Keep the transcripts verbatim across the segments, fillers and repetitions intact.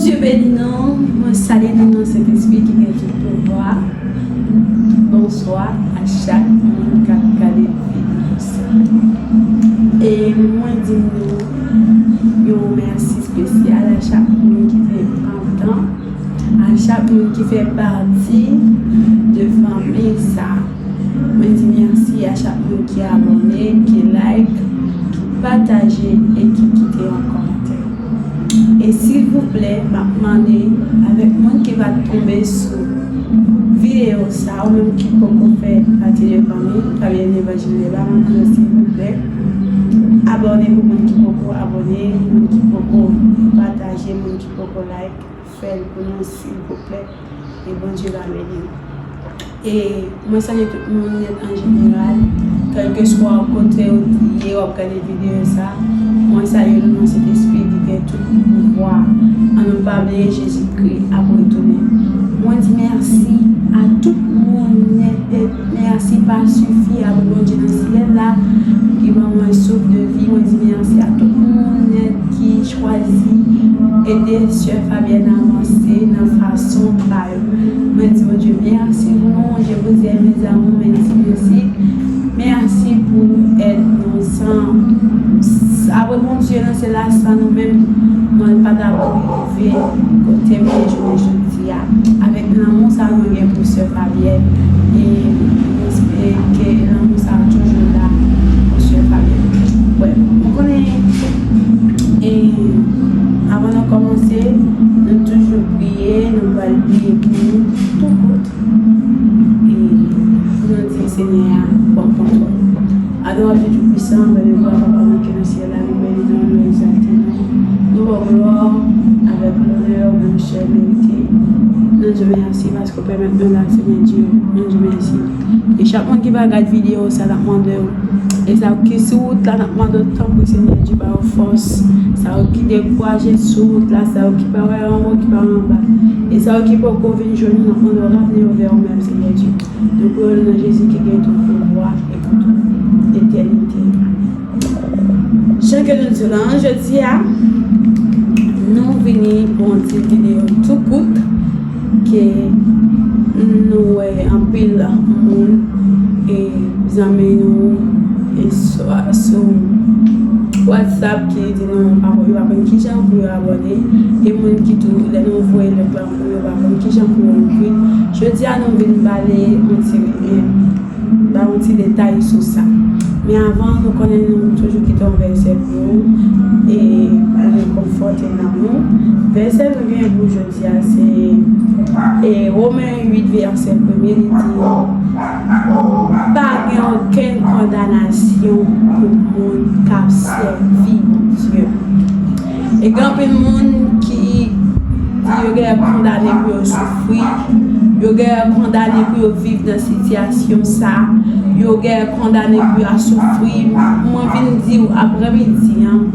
Bondye beni nou. Mwen salye nou nan Sentespri ki gen tout pouvwa. Bonswa a chak moun k ap gade videyo sa. E mwen di nou yon mèsi espesyal a chak moun ki te pran tan, a chak moun ki fè pati de fanmi sa. Mwen di mèsi a chak moun ki abòne, ki like, ki pataje e ki kite yon kòmantè. E silvouplè, m ap mande avèk moun ki va tonbe sou videyo sa, ou menm ki poko fè pati de fanmi Fabienne Evangelina, m ap mande silvouplè, abòne pou moun ki poko abòne, moun ki poko pataje, moun ki poko like, fè l pou nou silvouplè. E Bondye va beni nou. E mwen salye tout moun nèt an jeneral, kèlkeswa kote w ye w ap gade videyo sa. Mwen salye nou nan Sentespri ki gen tout pouvwa. An nou pa bliye Jezikri ap retounen. Mwen di mèsi a tout moun nèt, nèt. Mèsi pa sifi a Bondye nan syèl la ki ban mwen souf de vi. Mwen di mèsi a tout moun nèt ki chwazi ede sè Fabienne avanse nan fason pa yo. Mwen di Bondye mèsi pou nou, je vous aime mes amours, mèsi, mèsi. Mèsi pou èd nou. San, apre Bondye nan syèl la, san nou menm, mwen pa t ap rive kote m ye jounen jodi a. Avèk lanmou sa nou gen pou sè Fabienne, e mwen espere ke lanmou sa toujou la pou sè Fabienne. Bon, mwen konnen, e avan nou kòmanse, nou toujou priye, nou pral priye pou nou tou kout. E pou nou di Senyè a pran kontwòl. Adore Dieu Tout-Puissant, bèl e glwa, Papa nou ki nan syèl la, nou beni non, nou egzalte non. Nou ba w glwa avèk lonè ou menm sèl merite. Nou di w mèsi paske w pèmèt nou la, Senyè Dye. Nou di w mèsi. E chak moun ki va gad videyo sa, n ap mande w. E sa w ki sou wout la, n ap mande w tanpri, Senyè Dye, ba yo fòs. Sa w ki dekouraje sou wout la, sa w ki pa wè anwo, ki pa wè anba. E sa w ki poko vin jwenn nou, n ap mande w rapne yo vè ou menm, Senyè Dye. Nou priye w nan Jezi ki gen tout pouvwa e pou tout etènite. Jan ke nou di w la, jodi a, nou vini pou yon ti videyo tou kout ke nou wè anpil moun e zanmi nou e sou, sou WhatsApp ki di nou pa, yo pa konn kijan pou yo abòne, e moun ki tou, lè nou voye link la pou yo pa konn kijan pou yo ouvri. Jodi a, nou vin pale yon ti, eh, ba yon ti detay sou sa. Men avan, nou konnen nou toujou kite yon vèsè pou nou, e pou rekonfòte nanm nou. Vèsè nou gen pou jodi a, se, e, Women uit, vèsè premye, li di, pa gen okenn kondanasyon pou moun k ap sèvi Bondye. E gen anpil moun ki di yo genlè kondane pou yo soufri, yo genlè kondane pou yo viv nan sitiyasyon sa, yo genlè kondane pou yo soufri. Mwen vin di w aprèmidi an,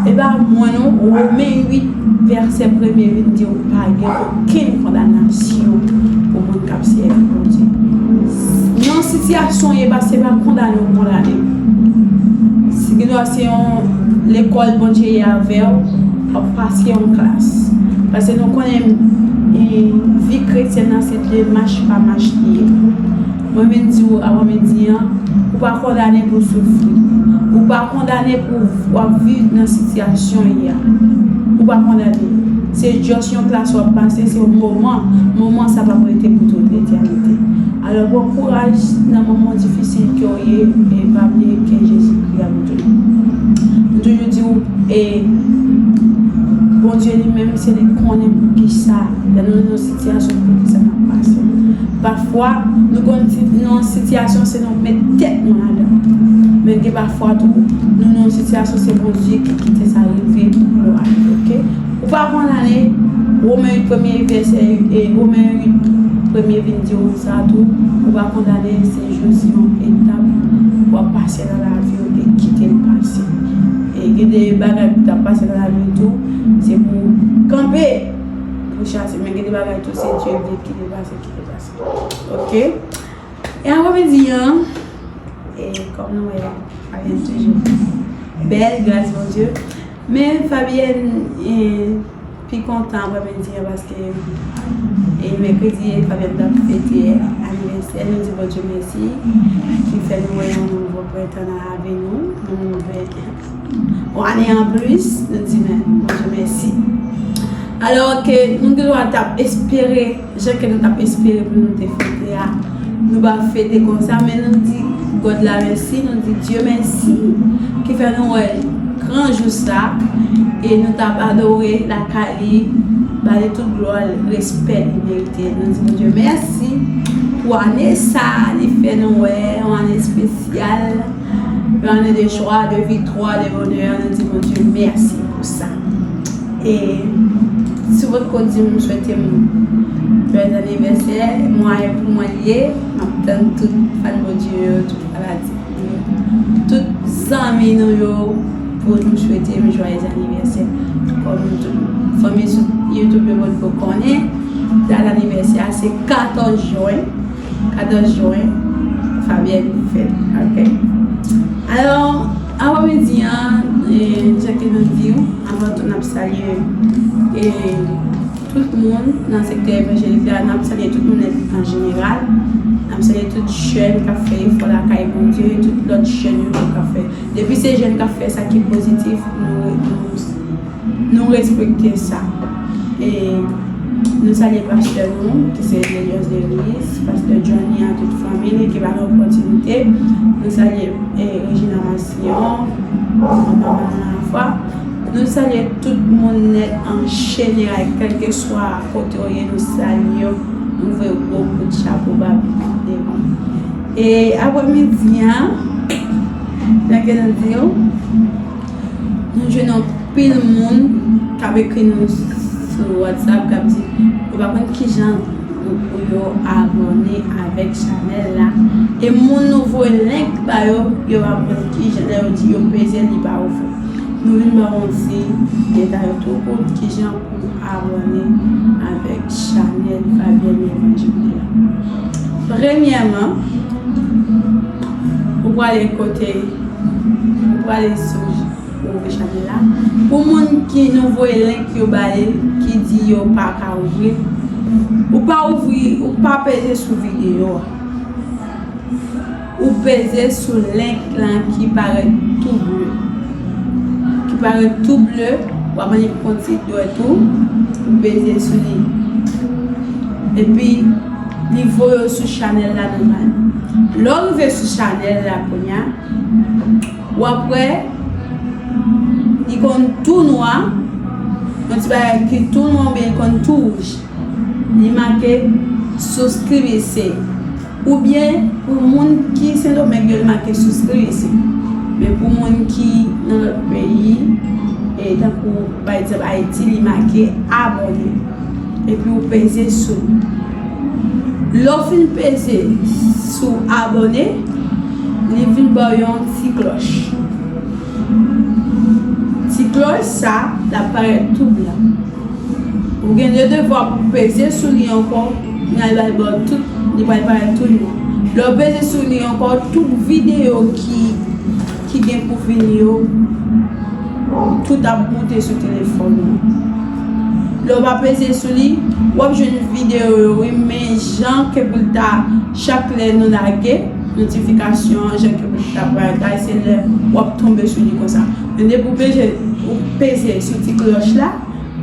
e pa mwen non, Women uit, vèsè premye vin di w pa gen okenn kondanasyon pou moun k ap sèvi Bondye. Nan sitiyasyon w ye, pa se pa kondane w kondane. Si gen dwa se yon lekòl Bondye ye avè w, w ap pase yon klas. Paske nou konnen, e, vi kretyèn nan se de mach pa mach li ye. Mwen vin di w aprèmidi an, ou pa kondane pou soufri. Ou pa kondane pou w ap viv nan sitiyasyon w ye a. Ou pa kondane. Se just yon klas w ap pase, se yon moman. Moman sa p ap rete pou tout letènite. Alò, pran kouraj nan moman difisil ke w ye, e pa bliye ke Jezikri ap retounen. M toujou di w, e Bondye li menm, se li k konnen poukisa, lè nou nan yon sitiyasyon, poukisa n ap pase. Pafwa, nou konn si nou nan sitiyasyon, se nou k met tèt nou ladan. Men gen pafwa tou, nou nan yon sitiyasyon, se Bondye ki kite sa rive pou glwa li, oke? Ou pa kondane, Women uit premye vèsè, e Women uit premye vin di w sa tou, ou pa kondane, se jis yon etap w ap pase nan lavi w e kite l pase. E gen de bagay pou t ap pase nan lavi w tou, se pou w kanpe, pou chase, men gen de bagay tou, se Dye ki vle kite l pase, kite l pase. Oke? E aprèmidi an, e kòm nou wè, Fabienne toujou bèl, gras Bondye. Men Fabienne, e, Pi kontan aprèmidi an paske e mèkredi Fabienne t ap fete anivèsè. Nou di Bondye mèsi ki fè nou wè yon nouvo prentan nan lavi nou, yon nouvèl, yon ane an plis. Nou di men Bondye mèsi. Alò ke nou gen dwa t ap espere, jan ke nou t ap espere pou nou te fete a, nou pa fete konsa, men nou di God la mèsi, nou di Dye mèsi ki fè nou wè gran jou sa, e nou t ap adore lakay li, ba li tout glwa, respè li merite. Nou di Bondye mèsi pou ane sa, li fè nou wè yon ane espesyal, yon ane de jwa, de viktwa, de bonè. Nou di Bondye mèsi pou sa. E si w potko di m swete m jwèz anivèsè, mwayen pou mwen l ye, m ap tann tout fan Bondye yo, tout fanatik yo, tout zanmi nou yo pou nou swete m jwayèz anivèsè. Kòm tout fanmi sou YouTube yo potko konnen, dat anivèsè a se katòz jen. Katòz jen, Fabienne fèt. Ok. Alò, aprèmidi an, e, jan ke nou di w, avan tou n ap salye, e, tout moun nan sektè evanjelik la, n ap salye tout moun an jeneral. N ap salye tout jèn k ap fè efò lakay Bondye, tout lòt jèn yo tou k ap fè. Depi se jèn k ap fè sa ki pozitif, nou, nou, nou respekte sa. E nou salye pastè nou, ki se Elias Deris, pastè Johnny ak tout fanmi li ki ba nou opòtinite. Nou salye, e, Regina Massillon, manman nou nan lafwa. Nou salye tout moun nèt an jeneral, kèlkeswa kote w ye, nou salye w, nou voye gwo kout chapo ba devan. E aprèmidi an, jan ke nou di w, nou jwenn anpil moun k ap ekri nou sou WhatsApp, k ap di yo pa konn kijan pou yo abòne avèk chanèl la. E moun nou voye link ba yo, yo pa konn kijan, lè yo di yo peze, li pa ouvri. Nou vin ba w yon ti detay tou kout kijan pou abòne avèk chanèl Fabienne Evangelina. Premyèman, ou prale kote, ou prale sou, ou ouvri chanèl la. Pou moun ki nou voye link yo ba li, ki di yo pa ka ouvri, ou pa ouvri, ou pa peze sou videyo a. Ou peze sou link lan ki parèt tou ble. Ki parèt tou ble, w ap annik pran ti dwèt ou, ou peze sou li. Epi, li voye w sou chanèl la nòmal. Lè w rive sou chanèl la kounye a, w ap wè, li konn tou nwa, yon ti bagay ki tou nwa oubyen li konn tou wouj. Li make souscribirse. Oubyen pou moun ki Sendomeng yo, li make suscribirse. Men pou moun ki nan lòt peyi, e tankou pa egzanp Ayiti, li make abòne. Epi ou peze sou li. Lè w fin peze sou abòne, li vin ba w yon ti klòch. Ti klòch sa, l ap parèt tou blan. Ou gen de devwa pou peze sou li ankò, men li pral ba w tout, li pral parèt tou nwa. Lè w peze sou li ankò, tout videyo ki, ki gen pou vini yo, tout ap moute sou telefòn ou. Lè w pa peze sou li, w ap jwenn videyo yo, wi, men jan ke pou l ta, chak lè nou lage notifikasyon an, jan ke pou l ta bagay, se lè w ap tonbe sou li konsa. Men depi w peze, ou peze sou ti klòch la,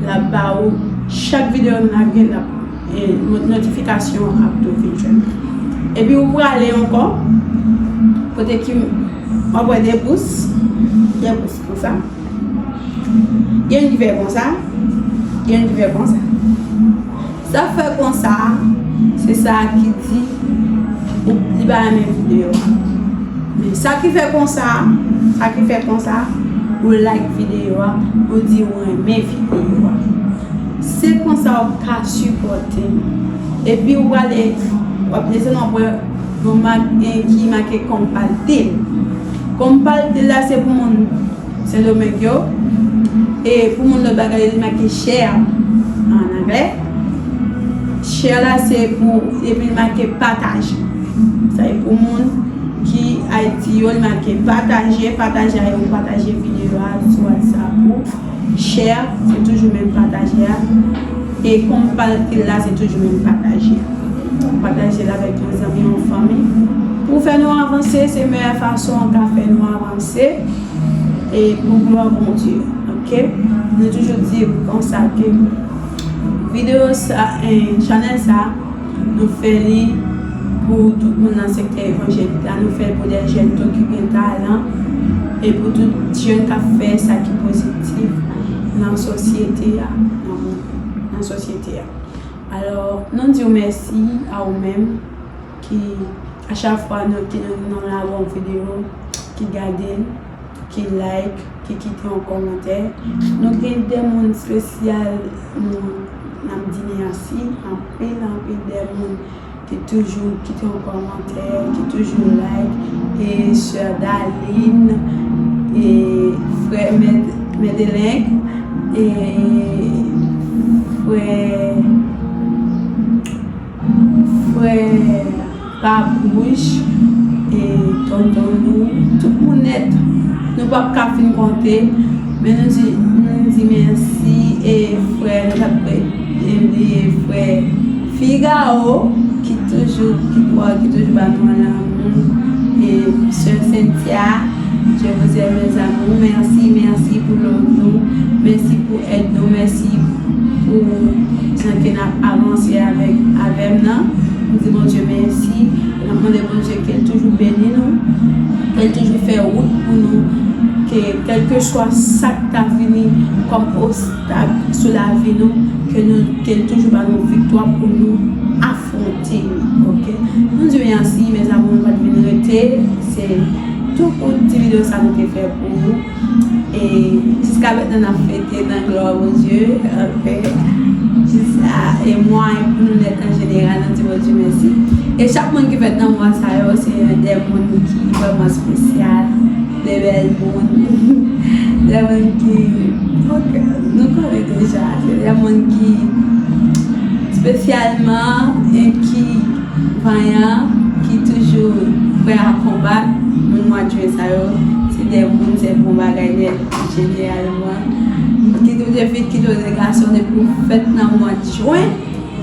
l ap ba ou chak videyo nou lage, l ap, e, not-, notifikasyon ap tou vin jwenn. Epi ou prale ankò, kote ki w ap wè de pous, de pous konsa. Gen ki fè konsa, gen ki fè konsa. Sa fè konsa, se sa ki di ou, li pa renmen videyo a. Men sa ki fè konsa, sa ki fè konsa, ou like videyo a, ou di ou renmen videyo a. Se konsa w ka sipòte m. Epi ou prale, w ap desann, w ap wè yon mak, en, ki make kòm pal til. Kòm pal til la, se pou moun Sendomeng yo. E pou moun lòt bagay, li make share an anglè. Share la se pou, epi li make pataje. Sa e pou moun ki Ayiti yo, li make pataje, pataje a yo, pataje videyo a sou WhatsApp ou. Share, se toujou menm pataje a. E kòm m pa rete la, se toujou menm pataje a. Pataje l avèk yon zanmi, yon fanmi. Pou fè nou avanse, se meyè fason an ka fè nou avanse. E pou glwa Bondye, oke? Nou toujou di konsa ke videyo sa, eh, chanèl sa, nou fè li pou tout moun nan sektè evanjelik la. Nou fè l pou de jèn tou ki gen talan e pou tout jèn k ap fè sa ki pozitif nan sosyete a, nan, nan sosyete a. Alò, nou di w mèsi a ou menm ki, a chak fwa nou, ki nou, nou lage yon videyo, ki gade l, ki like, ki kite yon kòmantè. Nou gen de moun espesyal, nou, n ap di mèsi anpil, anpil de moun ki toujou kite yon kòmantè, ki toujou like, e sè Daline, e frè Med-, Medelink, e frè, frè Papouch, e tonton nou, tout moun nèt. Nou p ap ka fin konte, men nou di, nou di mèsi, e frè, nou p ap bliye frè Figaro, ki toujou, ki, ki toujou ba nou lanmou, e sè Cynthia, je vous aime, mes amours. Mèsi, mèsi pou love nou. Mèsi pou èd nou. Mèsi pou jan ke n ap avanse avèk, avè m nan. M di Bondye mèsi. N ap mande Bondye ke l toujou beni nou, ke l toujou fè wout pou nou, ke kèlkeswa sa k ta vini kòm obstak sou lavi nou, ke nou, ke l toujou ba nou viktwa pou nou afwonte li, oke? Nou di mèsi, mes amours, nou pa t vin rete, se tou kout ti videyo sa nou te fè pou ou. E jiska mentnan n ap fete nan glwa Bondye, anfen, jis a, e mwa, e pou nou nèt an jeneral, nou di Bondye mèsi. E chak moun ki fèt nan mwa sa yo, se de moun ki vrèman espesyal, de bèl moun, de moun ki, ok, nou konnen deja, se de moun ki espesyalman, e ki vanyan, ki toujou prè a konbat. Moun mwa jen sa yo, se de moun, se bon bagay nèt, jeneralman. Kit ou te fi, kit ou te gason, depi w fèt nan mwa jen,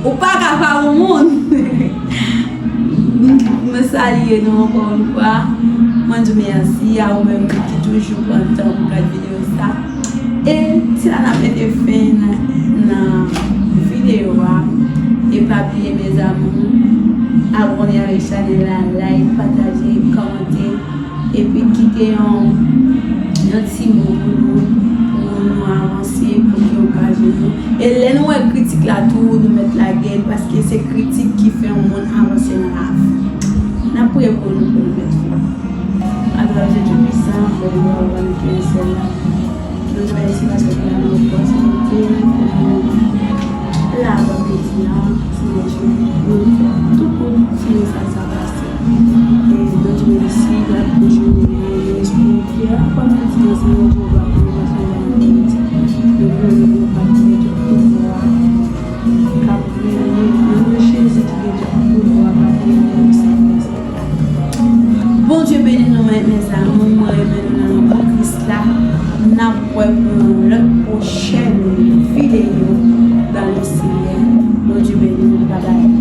ou pa ka pa bon moun. Mwen salye nou ankò yon fwa. Mwen di mèsi a ou menm ki toujou pran tan pou gade videyo sa. E se la n ap mete fen nan, nan videyo a. E pa bliye, mes amours, abòne avèk chanèl la, like, pataje, kòmante, epi kite yon, yon ti mo pou nou, pou nou avanse, pou ke okazyon nou. E lè nou wè kritik la tou, nou mèt lage l, paske se kritik ki fè yon moun avanse nan lavi. N ap priye pou nou, pou nou mèt fè. Papa Bondye Toupisan, Bondye, Bondye ki nan syèl la. Nou di mèsi paske w ban nou opòtinite pou nou la avèk jodi a, Senyè Dye, nou fè tout pou ti mesaj sa pase. E nou di mèsi, gad pou jounen an, nou espere ke apre midi a, Senyè Dye, w ap pran nou nan midi. Nou konnen nou pa gen tout pouvwa k ap reye, nan non Jezi ki gen tout pouvwa k ap reye nan syèl la. Bondye beni nou, mes amours, mwen renmen nou nan non a Kris la. N ap wè pou yon lòt pwochèn videyo dans le Seigneur. Bondye beni nou, babay.